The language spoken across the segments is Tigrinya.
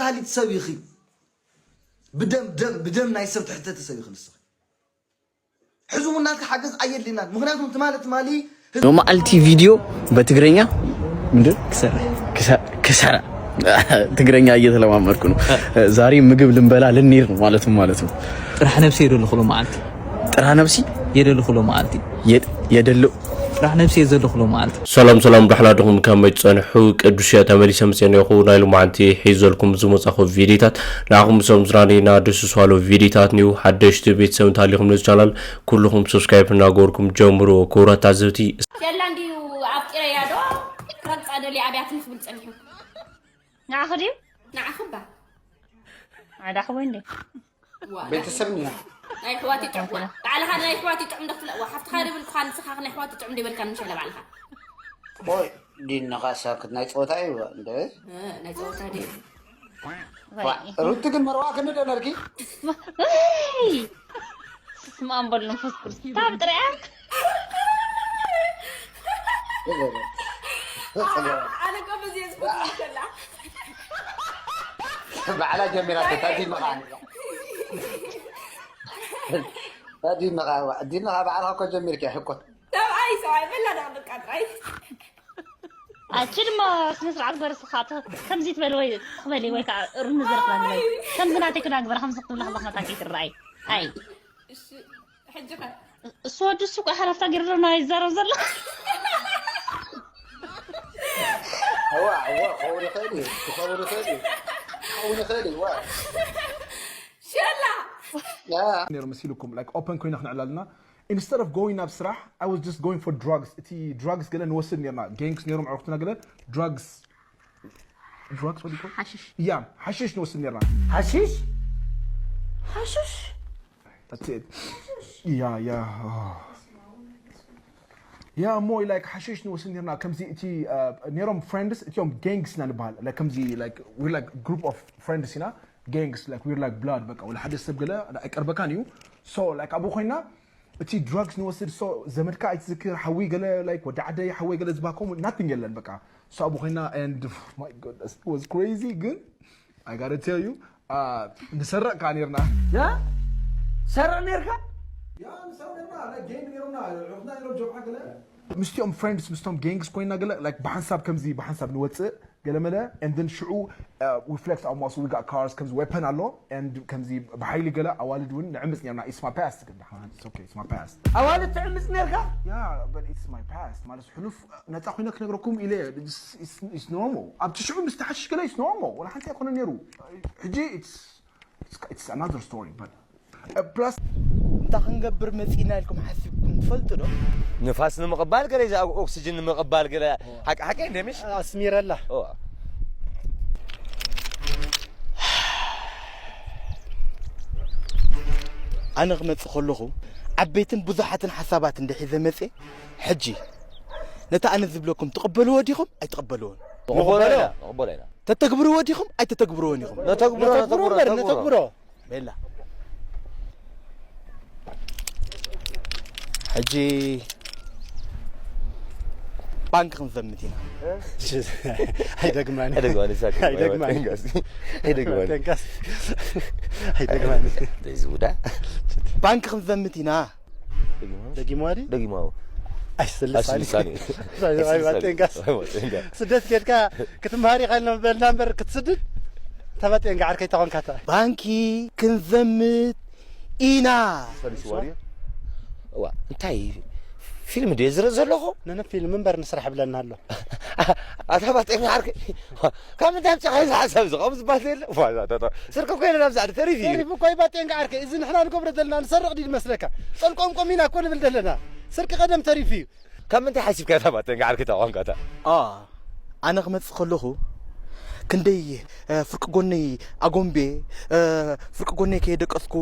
ተሃሊት ሰብ ኢኺ። ብደም ደም ብደም ናይ ሰብ ትሕተቲ ሰብ ኢኺ ንስኺ። ሕዝቡ እናልካ ሓገዝ ኣየድልናን። ምኽንያቱም ትማሊ ትማሊ ሎመዓልቲ ቪድዮ በትግረኛ ምንድን ክሰራ ትግረኛ እየተለማመድኩ ነው። ዛሬ ምግብ ልንበላ ልንሄድ ነው ማለት ነው ማለት ነው። ጥራሕ ነብሲ የደለኹ ሎመዓልቲ ጥራ ነብሲ የደለኹ ሎመዓልቲ የደለው ጥራሕ ነብሲ የዘለኹ ሎመዓልቲ ሰላም ሰላም ዳሕላ ድኹም ከመይ ትጸንሑ? ቅዱስ እየ ተመሊሰ ምጽእ ነኹ። ናይ ሎማዓንቲ ሒዘልኩም ዝመጻኹ ቪዲዮታት ንዓኹም ሰም ዝራኒና ደስ ዝባሉ ቪዲዮታት ኒው ሓደሽቲ ቤተሰብ እንተሃሊኹም ነዚ ቻናል ኩልኹም ሰብስክራይብ እናገበርኩም ጀምሩ። ክቡራት ታዘብቲ ሸላ እንዲዩ ኣፍቂረያ ዶ ክረግጻ ደልዩ ኣብያ ትንክብል ጸኒሑ ንዓኺ ድዩ ንዓኺ እባ ኣዳሕወይ እንዴ ዋ፣ ቤተሰብ ኒና ናይ ኣሕዋት ይጥዕም ዋ ባዕልኻ ናይ ኣሕዋት ይጥዕም ዶ ክትብላ ዋ ሓፍትኻ ድብል ክኻ ንስኻ ናይ ኣሕዋት ይጥዕም ዶ ይበልካ ንሸለ ባዕልኻ ቆይ ዲንኻ ሳክት ናይ ፀወታ እዩ እንደ እ፣ ናይ ፀወታ ድዩ ሩቲ ግን መርዋ ክንደ ነርኪ ስማም በሉ መንፈስ ቅዱስ ታብ ጥሪያ ኣነ እኮ በዚ እየ ዝፈትዎ ይሸላ ባዕላ ጀሚራ ተታዲ መኻን ዲንኻ ዲንኻ ባዕልኻ እኮ ጀሚርኪ ሕኮት ሰብኣይ ሰብኣይ በላ ደቕደቃ ጥራይ ኣቺ ድማ ስነ ስርዓት ገርስ ኻት ከምዚ ትበል ወይ ትኽበሊ ወይ ከዓ እሩን ዘርፋ ወይ ከምዚ ናተይ ክዳ ግበር ከምዚ ክትብላ ከለኻ መታከይ ትረኣይ ኣይ እሺ ሕጂ ኸ እሱ ወዲ እሱ ቆይ ሓላፍታ ገርዶ ናይ ዘረብ ዘሎ ዋ ዋ ኸውን ይኽእል እዩ ክኸውን ይኽእል እዩ ኸውን ይኽእል እዩ ዋ ሸላ ያ ነይሩ መሲልኩም like open ኮይና ክንዕላ ኣለና instead of going ናብ ስራሕ I was just going for drugs እቲ drugs ገለ ንወስድ ነርና gangs ነይሮም ዕርክትና ገለ drugs drugs what do you call ሓሽሽ yeah ሓሽሽ ንወስድ ነርና ሓሽሽ ሓሽሽ that's it yeah yeah oh. yeah more like ሓሽሽ ንወስድ ነርና ከምዚ እቲ uh, ነይሮም friends እቲኦም gangs ኢና ንበሃል like ከምዚ like we're like group of friends ኢና gangs like we're like blood በቃ ወላ ሓደ ሰብ ገለ ኣይቀርበካን እዩ so like ኣብኡ ኮይና እቲ drugs ንወስድ so ዘመድካ ኣይትዝክር ሓዊ ገለ like ወዲ ዓደይ ሓወይ ገለ ዝባኮም nothing የለን በቃ so ኣብኡ ኮይና and my goodness it was crazy ግን I gotta tell you uh, ንሰርቕ ከዓ ነርና ትሰርቕ ነርካ ምስቲኦም friends ምስቶም gangs ኮይና ገለ like ብሓንሳብ ከምዚ ብሓንሳብ ንወፅእ ገለመለ and then ሽዑ uh, we flex our muscle we got cars ከምዚ weapon ኣሎ and ከምዚ ብሓይሊ ገለ ኣዋልድ እውን ንዕምፅ ነርና it's my past ግን ደሓን it's okay it's my past ኣዋልድ ትዕምፅ ነርካ yeah but it's my past ማለት ሕሉፍ ነፃ ኮይነ ክነግረኩም ኢለ it's- it's it's normal ኣብቲ ሽዑ ምስ ተሓሽሽ ገለ it's normal ወላ ሓንቲ ኣይኮነ ነይሩ ሕጂ it's it's it's another story but uh, plus እንታይ ክንገብር መፂና ኢልኩም ሓሲብኩም ትፈልጡ ዶ? ንፋስ ንምቕባል ገለ እዚ ኦክስጅን ንምቕባል ገለ ሓቂ ሓቂ እንደ ምሽ ኣስሚረላ ኣነ ክመፅእ ከለኹ ዓበይትን ብዙሓትን ሓሳባት እንድሒዘ መፅእ ሕጂ ነቲ ኣነ ዝብለኩም ትቕበልዎ ዲኹም ኣይትቕበልዎን ንቕበሎ ኢና ንቕበሎ ኢና ተተግብርዎ ዲኹም ኣይተተግብርዎን ኢኹም ነተግብሮ ነተግብሮ እምበር ነተግብሮ ነተግብሮ ቤላ ሕጂ ባንክ ክንዘምት ኢና ኣይደግማን ኣይደግማን ይሳቅ ኣይደግማን ኣይደግማን ተንቀስ ኣይደግማን ደይዝውዳ ባንክ ክንዘምት ኢና ደጊማ ድዩ ደጊማው ኣይስልሳኒ ኣይስልሳኒ ተንቀስ ስደት ኬድካ ክትምሃር ኢኻ ኢልና በልና እምበር ክትስድድ ተባጤን ገዓር ከይተኾንካታ ባንኪ ክንዘምት ኢና ዋ እንታይ ፊልም ድየ ዝርኢ ዘለኹ ነነ ፊልም እምበር ንስራሕ ብለና ኣሎ ኣታ ባጤን ገዓር ካብ ምንታይ ኣምፂኻ እዚ ሓሳብ እዚ ከምኡ ዝበሃል የለ ስርቂ ኮይነ ናብዛ ተሪፍ እዩ ተሪፍ እኮ ይባጤን ገዓርከ እዚ ንሕና ንገብሮ ዘለና ንሰርቕ ድዩ መስለካ ጠልቆምቆም ኢና እኮ ንብል ዘለና ስርቂ ቀደም ተሪፍ እዩ ካብ ምንታይ ሓሲብካ እታ ባጤን ገዓር ክተቋንካታ ኣነ ክመፅእ ከለኹ ክንደይ ፍርቂ ጎነይ ኣጎምቤ ፍርቂ ጎነይ ከየደቀስኩ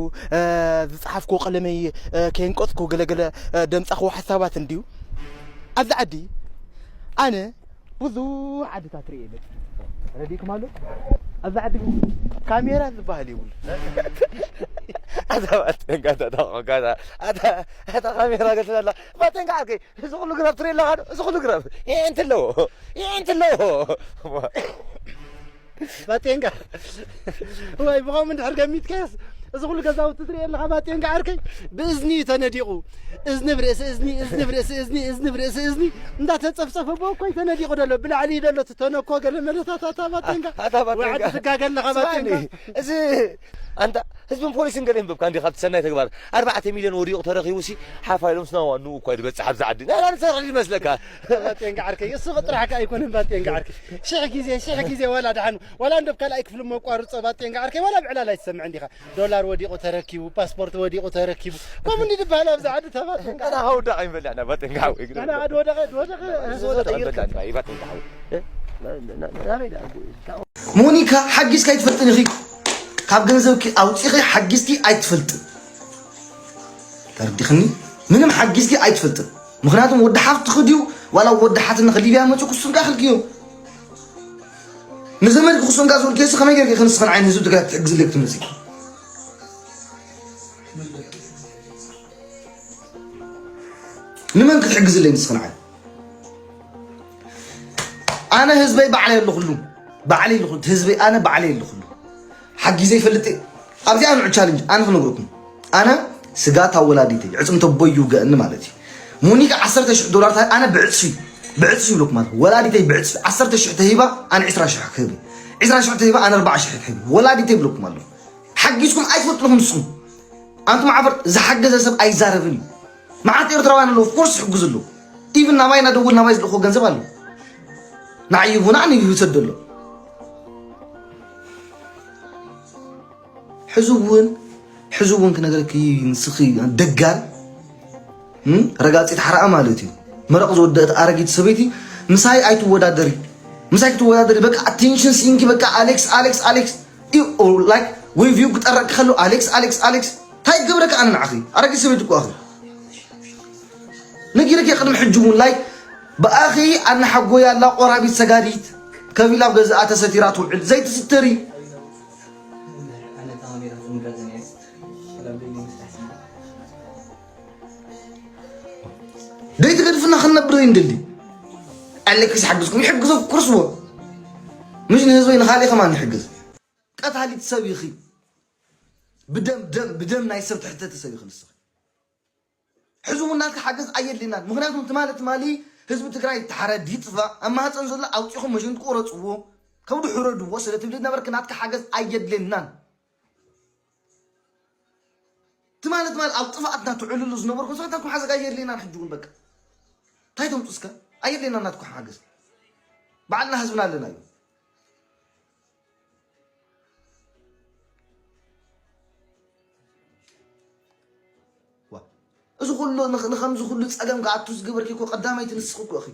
ዝፀሓፍኩ ቀለመይ ከየንቀፅኩ ገለገለ ደምፃኽዎ ሓሳባት እንድዩ ኣብዚ ዓዲ ኣነ ብዙሕ ዓድታት ርእየ መፅእ ረዲእኩም ኣሎ ኣብዚ ዓዲ ግን ካሜራ ዝበሃል የብሉ ኣታ ባጤን ገዓር ተቋንካታ ኣታ ካሜራ ገትላላ ባጤን ገዓርከይ እዚ ኩሉ ግራብ ትርኢ ኣለኻ ዶ? እዚ ኩሉ ግራብ ይእንቲ ኣለዎ ይእንቲ ኣለዎ ባጤንጋ። ወይ ብኸምኡ እንድሕር ገሚትካዮስ፣ እዚ ኩሉ ገዛውቲ ትርኢ ኣለኻ ባጤንጋ ዓርከይ፣ ብእዝኒ እዩ ተነዲቑ። እዝኒ ብርእሲ እዝኒ፣ እዝኒ ብርእሲ እዝኒ፣ እዝኒ ብርእሲ እዝኒ እንዳተጸፍጸፈ ብኡ እኮ እዩ ተነዲቑ ዘሎ። ብላዕሊ እዩ ዘሎ እቲ ተነኮ ገለ መለታታታ ባጤንጋ። ኣታ ባጤንጋ። ዋዕዲ ትጋገ ኣለኻ ስማዕኒ፣ ባጤንጋ። እዚ ኣንታ ህዝብን ፖሊስን ገለ ይንብብካ እንዲኻ ኣብቲ ሰናይ ተግባር። ኣርባዕተ ሚልዮን ወዲቑ ተረኺቡ ሲ ሓፋ ኢሎም ስናዋ ንኡ እኳ ድበጽሕ ኣብዛ ዓዲ። ናላ ንሰርሕ ይመስለካ። ባጤንጋ ዓርከይ፣ እሱ ጥራሕ ከኣ ኣይኮነን ባጤንጋ ዓርከይ። ሽሕ ግዜ፣ ሽሕ ግዜ ዋላ ደሓን፣ ዋላ እንዶ ኣብ ካልኣይ ክፍሊ መቋርጾ ባጤንጋ ዓርከይ፣ ዋላ ብዕላል ኣይትሰምዕን ዲኻ። ዶላር ወዲቑ ተረኪቡ፣ ፓስፖርት ወዲቑ ተረኪቡ። ከምኡ እንዲ ድበሃል ኣብዛ ዓዲ እታ ባጤንጋ። ኣና ሃውዳ ኣይንበልዕና ባጤንጋ ሓወይ። ኣና ዓዲ ወደቐ፣ ወደቐ፣ ወደቐ ይርከብ። ኣይንበልዕና ባጤንጋ ሓወይ። እ? ና-፣ ና-፣ ናበይ ደኣ? ሞኒካ ሓጊዝካ ኣይትፈልጥን ኢኺ። ካብ ገንዘብኪ ኣውጺኺ ሓጊዝኪ ኣይትፈልጥን። ተረዲኽኒ? ምንም ሓጊዝኪ ኣይትፈልጥን። ምኽንያቱም ወዲ ሓፍትኺ ድዩ ዋላ ወዲ ሓትንኺ ሊብያ መፂኡ ክሱም ከኣ ክልክዮ። ንዘመድኪ ክሱም ከኣ ዝበልክዮ ሲ ከመይ ጌርኪ ንስኽን ዓይኒ ህዝቢ ትግራይ ክትሕግዝለይ ክትመፂ? ንመን ክትሕግዝለይ ንስኽን ዓይኒ? ኣነ ህዝበይ ባዕለይ ኣለኹሉ። ባዕለይ ኣለኹሉ። ህዝበይ ኣነ ባዕለይ ኣለኹሉ። ሓጊዘ ይፈልጥ እየ። ኣብዚኣ ንዑ ቻለንጅ ኣነ ክነግረኩም። ኣነ ስጋታ ወላዲተይ ዕፅምቲ ኣቦይ ይውገአኒ ማለት እዩ። ሞኒካ ዓሰርተ ሽሕ ዶላር ታ-፣ ኣነ ብዕፅፊ፣ ብዕፅፊ ይብለኩም ማለት እዩ። ወላዲተይ ብዕፅፊ ዓሰርተ ሽሕ ተሂባ ኣነ ዕስራ ሽሕ ክህብ እየ። ዕስራ ሽሕ ተሂባ ኣነ ኣርባዓ ሽሕ ክህብ እየ። ወላዲተይ ይብለኩም ኣለኹ። ሓጊዝኩም ኣይትፈልጡን ኢኹም ንስኹም። ኣንቱም ዓፈር ዝሓገዘ ሰብ ኣይዛረብን እዩ። መዓት ኤርትራውያን ኣለዉ፣ of course ይሕግዙ ኣለዉ። ኢቭን ናባይ እናደወሉ ናባይ ዝልእኽዎ ገንዘብ ኣሎ። ንዓይ ይሁን ኣነ ይሰዶ ኣሎ። ሕዚ እውን፣ ሕዚ እውን ክነግረኪ ንስኺ ደጋል፣ እም፣ ረጋጺት ሓረኣ ማለት እዩ። መረቕ ዝወደአት ኣረጊት ሰበይቲ ምሳይ ኣይትወዳደሪ። ምሳይ ክትወዳደሪ በቃ ኣቴንሽን ሲኢንኪ በቃ ኣሌክስ፣ ኣሌክስ፣ ኣሌክስ። እዩ፣ ላይክ፣ ወይ ቪው ክጠረቅ ከሎ ኣሌክስ፣ ኣሌክስ፣ ኣሌክስ። እንታይ ይገብረካ ኣነ ንዓኺ? ኣረጊት ሰበይቲ እኮ ኣኺ። ነጊረኪ ቅድሚ ሕጂ እውን፣ ላይክ፣ ብኣኺ ኣናሓጎያ ኣላ ቆራቢት ሰጋዲት። ከፊላ ኣብ ገዛኣ ተሰቲራ ትውዕል። ዘይትስተሪ። ደይትገድፍና ክንነብር ዘይንደሊ። ኣሌክስ ሓግዝኩም ይሕግዞ ኩርስዎ። ምሽ ንህዝበይ ንኻልእ ከማን ይሕግዝ። ቀታሊት ሰብ ኢኺ። ብደም፣ ደም፣ ብደም ናይ ሰብ ትሕተቲ ሰብ ኢኺ ንስኺ። ሕዚ እውን ናትካ ሓገዝ ኣየድልየናን። ምኽንያቱም ትማሊ፣ ትማሊ ህዝቢ ትግራይ ይተሓረድ፣ ይጥፋእ፣ ኣብ ማህፀን ዘሎ ኣውፂኹም መሸንት ቁረፅዎ፣ ከብዱ ሕረድዎ ስለ ትብሊ ነበርክ። ናትካ ሓገዝ ኣየድልየናን። ትማሊ፣ ትማሊ ኣብ ጥፍኣትና ትዕልሉ ዝነበርኩም ሰባት ናትኩም ሓገዝ ኣየድልየናን። ሕጂ እውን በቃ እንታይ ተምፁ እስከ? ኣየድልየናን ናትኩም ሓገዝ። ባዕልና ህዝብና ኣለና እዩ። ዋ፣ እዚ ኩሉ ንኽ-፣ ንኸምዚ ኩሉ ጸገም ክኣቱ ዝገበርኪ እኮ ቀዳመይቲ ንስኺ እኮ ኢኺ።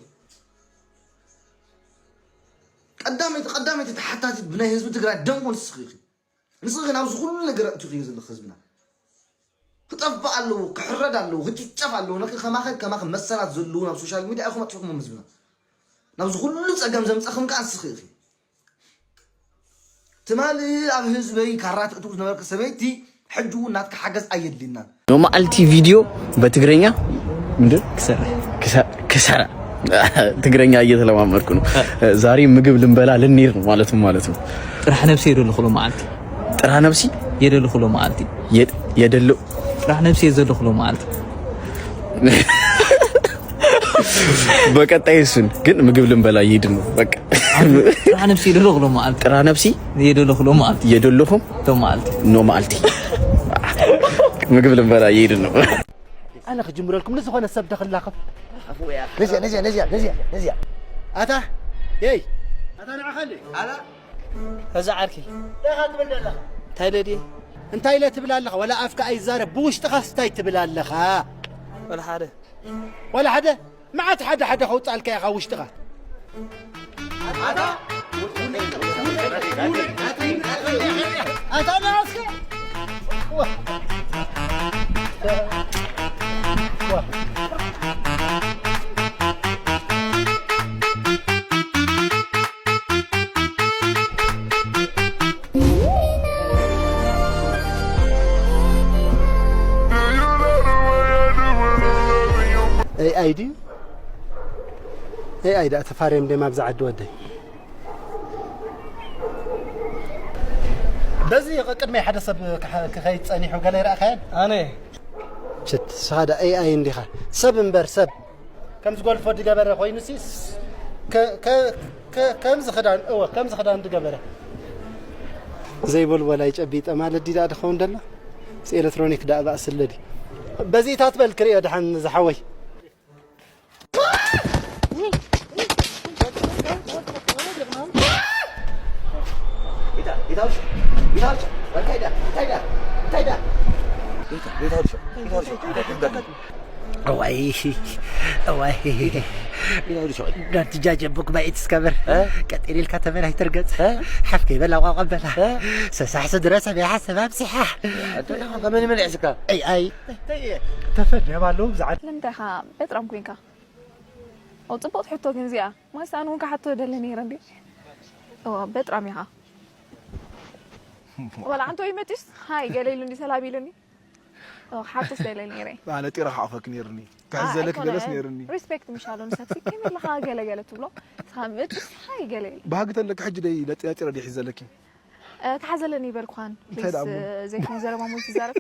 ቀዳመይቲ፣ ቀዳመይቲ ተሓታቲት ብናይ ህዝቢ ትግራይ ደም እኮ ንስኺ ኢኺ። ንስኺ ኢኺ ናብዚ ኩሉ ነገር ኣእቲኽዮ ዘለኺ ህዝብና። ክጠፍእ ኣለዎ፣ ክሕረድ ኣለዎ፣ ክጭፍጨፍ ኣለዎ። ነኺ ከማኸ፣ ከማኸ መሰላት ዘለዉ ናብ ሶሻል ሚድያ ኢኹም ኣጥፊእኩሞም ህዝብና። ናብዚ ኩሉ ጸገም ዘምጻኹም ከኣ ንስኺ ኢኺ። ትማሊ ኣብ ህዝበይ ካራ ተእትው ዝነበርኪ ሰበይቲ፣ ሕጂ እውን ናትኪ ሓገዝ ኣየድልየናን። ኖ መዓልቲ ቪድዮ በትግረኛ ምንድን ክሰራ። ክሰ-፣ ክሰራ። ትግረኛ እየተለማመድኩ ነው። ዛሬ ምግብ ልንበላ ልንሄድ ነው ማለት ነው፣ ማለት ነው። ጥራሕ ነብሲ የደለኹ ሎ መዓልቲ። ጥራሕ ነብሲ? የደለኹ ሎ መዓልቲ። የ-፣ የደለ-፣ ጥራሕ ነብሲ የዘለኹ ሎ መዓልቲ። በቀጣይ እሱን ግን ምግብ ልንበላ እየሄድን ነው። በቃ። ጥራሕ ነብሲ የደለኹ ሎ መዓልቲ። ጥራሕ ነብሲ? የደለኹ ሎ መዓልቲ። የደለኹም? ሎ መዓልቲ። ኖ መዓልቲ። ምግብ ልንበላ እየሄድን ነው። ኣነ ክጅምረልኩም ንዝኾነ ሰብ ደኽላኸፍ። ነዚያ፣ ነዚያ፣ ነዚያ፣ ነዚያ፣ ነዚያ። ኣታ፣ የይ። ኣታ ንዓኻ እንዴ? ኣላ። እዛ ዓርከይ። እንታይ ኢኻ ትብል ዘለኻ? እንታይ ኢለ ድየ? እንታይ ኢለ ትብል ኣለኻ? ዋላ ኣፍካ ኣይዛረብ። ብውሽጥኻስ እንታይ ትብል ኣለኻ? ዋላ ሓደ። ዋላ ሓደ? መዓት ሓደ ሓደ ከውጻልካ ኢኻ ውሽጥኻ። ኣታ ንዓስከ። ኤኣይ ድዩ? ኤኣይ ደኣ ተፋርዮም ድዮም ኣብዚ ዓዲ ወደይ? በዚ ቅድመይ ሓደ ሰብ ክኸይድ ጸኒሑ ገለ ይረኣኻየን? ኣነ። ሽት፣ ንስኻ ዳ ኤኣይ እንዲኻ። ሰብ እምበር ሰብ። ከም ዝጎልፎ ድገበረ ኮይኑሲ፣ ከ-፣ ከ-፣ ከ-፣ ከምዚ ክዳን፣ እወ፣ ከምዚ ክዳን ድገበረ። ዘይቦልቦላይ ጨቢጠ ማለት ዲዳ ድኸውን ደሎ? እዚ ኤሌክትሮኒክ ዳ እባ ስለዲ። በዚ እታ ትበል ክርእዮ ደሓን ዝሓወይ። እዋይ፣ እዋይ። ናንቲ ጃጀ ቡክ ባይት ስከበር። እ? ቀጢል ኢልካ ተበላይ ትርገጽ። እ? ሓፍ ከይበላ ቋቋ በላ። እ? ሰሳሕ ስድረ ሰብ ይሓሰብ ኣብሲሓ። ኣይ፣ ኣይ። ተፈድዮም ኣለዉ ብዛዕባ ስለምንታይ ኢኻ በጥራም ኮንካ? ኦ፣ ጽቡቕቲ ሕቶ ግን እዚኣ። ማስ ኣነ እውን ክሓቶ ደለ ነይረ እንዴ? ኦ፣ በጥራም ኢኻ። ዋላ ኣንቶ ይመጭስ? ሃይ፣ ገለ ኢሉኒ፣ ሰላም ኢሉኒ። ኦ፣ ክሓቶስ ደለ ነይረ። ኣነ ጢረ ክዓፈክ ነይርኒ። ክሕዘለክ ኣይኮነ፣ ገለስ ነይርኒ። ሪስፔክት ምሻሎ ንሰብሲ። ከመይ ኣለኻ ገለ ገለ ትብሎ? ስኻ መጭስ፣ ሃይ፣ ገለ ኢሉ። ባህጊ ተለክ ሕጂ ደይ ለጢረ ጢረ ደይ ሒዘለኪ? እ፣ ተሓዘለኒ ይበልኳን። እንታይ ፕሊዝ፣ ደኣ እሞ? እ፣ ዘይኮነ ዘረባ ሞ ትዛረብ።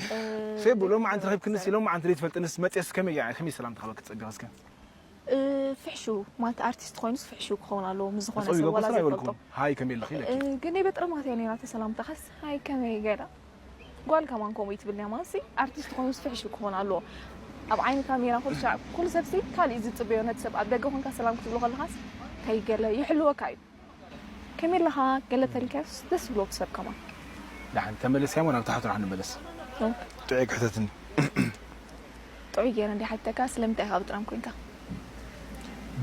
እ፣ ፌቡ፣ ሎሚ ዓንቲ ረኺብክንስ፣ ሎሚ ዓንቲ ዘይትፈልጥንስ መፅየስ ከመይ እያ፣ ከመይ ሰላም ትኸበክ ትፀቢኻ እስከ? እ፣ ፍሕሹ፣ ማለት ኣርቲስት ኮይኑስ ፍሕሹ ክኸውን ኣለዎ፣ ምስ ዝኾነ ተፀዊጎ ሰብ ዋላ በስራ ዘይፈልጦ። ኣይበልኩም። ሃይ፣ ከመይ ኣለኺ ኢለኪ። እ፣ ግን ናይ በጥረማት እያ ነይራ ተሰላምታኻስ፣ ሃይ፣ ከመይ ገላ? ጓል ከማን ከምኡ ይትብል እያ፣ ማለትሲ ኣርቲስት ኮይኑስ ፍሕሹ ክኸውን ኣለዎ። ኣብ ዓይኒ ካሜራ ኩሉ ሻዕ፣ ኩሉ ሰብሲ ካልእ እዩ ዝፅበዮ፣ ነቲ ሰብ ኣብ ደገ ኮንካ ሰላም ክትብሎ ከለኻስ፣ ከይገለ ይሕልወካ እዩ። ከመይ ኣለኻ? ገለ ተሪካዮስ ደስ ዝብሎ ሰብ ከማን። ደሓን ተመለስካሞ ናብ ታሕቱ ደሓን ንመለስ። እ። ጥዑይ ክሕተትኒ። ጥዑይ ገይረ እንዲ ሓተካ፣ ስለምንታይ ኢኻ በጥራም ኮንካ?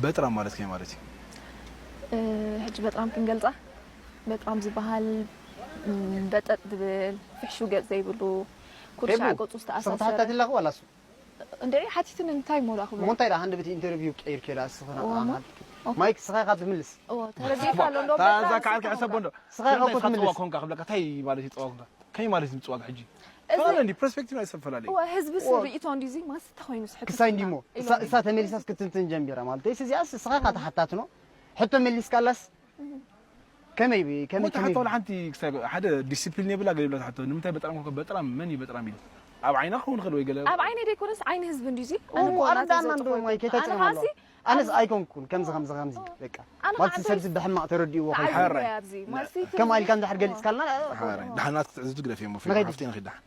በጥራም ማለት ከመይ ማለት እዩ? እ፣ ሕጂ በጥራም ክንገልጻ? በጥራም ዝበሃል፣ ም፣ በጠጥ ዝብል፣ ፍሕሹ ገጽ ዘይብሉ፣ ኩርሻዕ ፌቡ፣ ገጹ ዝተኣሳሰረ። ሰኽታሓታት ኣለኹ ዋላ እሱ? እንዴ፣ ሓቲትኒ እንታይ እሞ ደኣ ክብሎ? እሞ እንታይ ደኣ ሃንደበት ኢንተርቪው ቀይርኪ ደኣ እስኺ እዎ፣ ናብኣ እሞ። ማለት። ኦኬ። ማይክ ስኻ ኢኻ ትምልስ። እዎ፣ ተረዲእካ ኣሎ፣ እንዶ እታ በጣም እዛ ከዓልካ ስኻ ሕሰቦ እንዶ። ስኻ ኢኻ ስለምንታይ እኮ እታ ትምልስ። ጽዋ ኮንካ ክብለካ፣ እንታይ ማለት እዩ ጽዋ ኮንካ? ከመይ ማለት እዩ ጽዋ ሕጂ? እዚ ተፈላለየ እንዲ ፐርስፔክቲቭ ኣይሰፈላለየ። እዎ፣ ህዝቢ እዎ። ስርኢቶ እንዲ እዚ ማስ ተኾይኑ ስሕት ክሳይ እንዲ እሞ። ኢሎም እሳ፣ እዮም። እሳ ተመሊሳስ ክትንትን ጀሚራ ማለት እዩ። እዚኣስ ስኻ ኢኻ ተሓታትኖ። ሕቶ መሊስካላስ? ከመይ ብ-፣ ከመይ፣ እሞ ከመይ ተሓቶ ብ-፣ ወላ ሓንቲ ክሳይ ሓደ ዲሲፕሊን የብላ ገለ ይብላ ተሓቶ። ንምንታይ በጥራም ኮንካ? በጥራም መን እዩ በጥራም ኢሉ? ኣብ ዓይና ክኸውን ይኽእል ወይ ገለ ኣብ ዓይነይ ደይኮነስ ዓይኒ ህዝቢ እንድዩ እዚ። ኣነ እሞ እኮ ኣረዳእና ናተይ እንዶ ዘውጽኦ ማይ ኣይኮንኩን። ከይተጨመሎ። ኣነ ኸኣሲ ኣነስ ኣብዚ ኣይኮንኩን ከምዚ፣ ከምዚ፣ ከምዚ፣ በቃ። ኣነ ማለት ኸዓ ሰብዚ እንታይ ብሕማቕ ተረዲእዎ ተዓዚበ ከይኮነ። እየ ኣብዚ። ማለት ከም ኣኢልካ እንድሕር ገሊጽካልና፣ ሓራይ። ደሓን ናትኪ ትዕዝብቲ ግደፍ እሞ፣ ንኸይድ። ሓፍተይ ንኸይድ ደሓን።